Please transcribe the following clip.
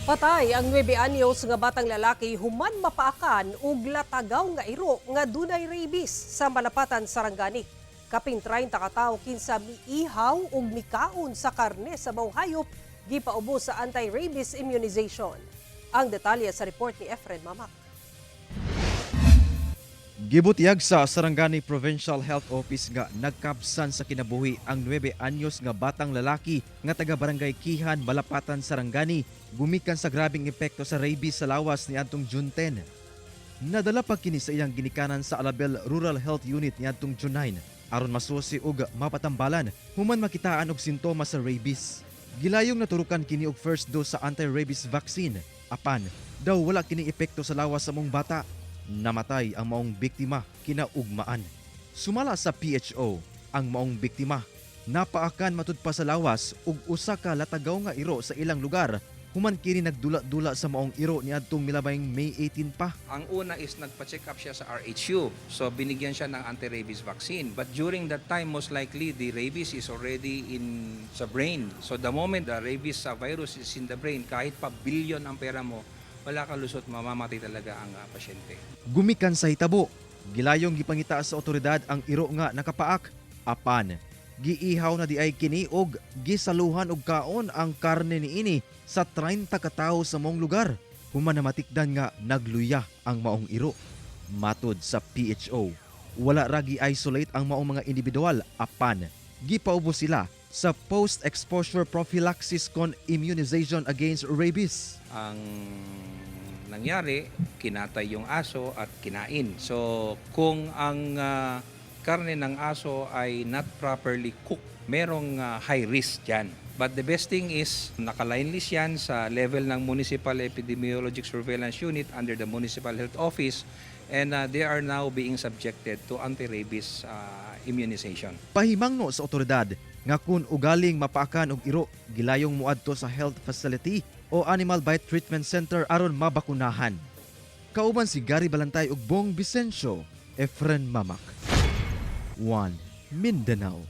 Patay ang 9 anyos nga batang lalaki human mapaakan og latagaw nga iro nga dunay rabies sa Malapatan, Sarangani. Kapin 30 ka tawo kinsa miihaw ug mikaon sa karne sa maong hayop gipaubos sa anti-rabies immunization. Ang detalye sa report ni Efren Mamak. Gibutyag sa Sarangani Provincial Health Office nga nagkabsan sa kinabuhi ang 9 anyos nga batang lalaki nga taga Barangay Kihan, Malapatan, Sarangani, gumikan sa grabeng epekto sa rabies sa lawas niadtong June 10. Nadala pa kini sa iyang ginikanan sa Alabel Rural Health Unit niadtong June 9 aron masusi og mapatambalan human makitaan og sintomas sa rabies. Gilayong naturukan kini og first dose sa anti-rabies vaccine, apan daw wala kini epekto sa lawas sa maong bata. Namatay ang maong biktima kinaugmaan. Sumala sa PHO, ang maong biktima napaakan matud pa sa lawas ug usa ka latagaw nga iro sa ilang lugar human kini nagdula-dula sa maong iro niadtong milabayng May 18 pa. Ang una is nagpa-check up siya sa RHU. So binigyan siya ng anti-rabies vaccine. But during that time, most likely the rabies is already in sa brain. So the moment the rabies virus is in the brain, kahit pa billion ang pera mo, wala ka lusot, mamamatay talaga ang pasyente. Gumikan sa hitabo, gilayong gipangita sa otoridad ang iro nga nakapaak, apan giihaw na diay kini og gisaluhan og kaon ang karne niini sa 30 ka tawo sa maong lugar human na matikdan nga nagluya ang maong iro. Matod sa PHO, wala ra gi-isolate ang maong mga individual, apan gipaubos sila sa post-exposure prophylaxis kon immunization against rabies. Ang nangyari, kinatay yung aso at kinain. So kung ang karne ng aso ay not properly cooked, merong high risk dyan. But the best thing is, naka-line list yan sa level ng Municipal Epidemiologic Surveillance Unit under the Municipal Health Office, and they are now being subjected to anti-rabies immunization. Pahimangno sa otoridad nga kung ugaling mapaakan og iro, gilayong moadto sa health facility o Animal Bite Treatment Center aron mabakunahan. Kauban si Gary Balantay ug Bong Vicencio, Efren Mamak. 1 Mindanao.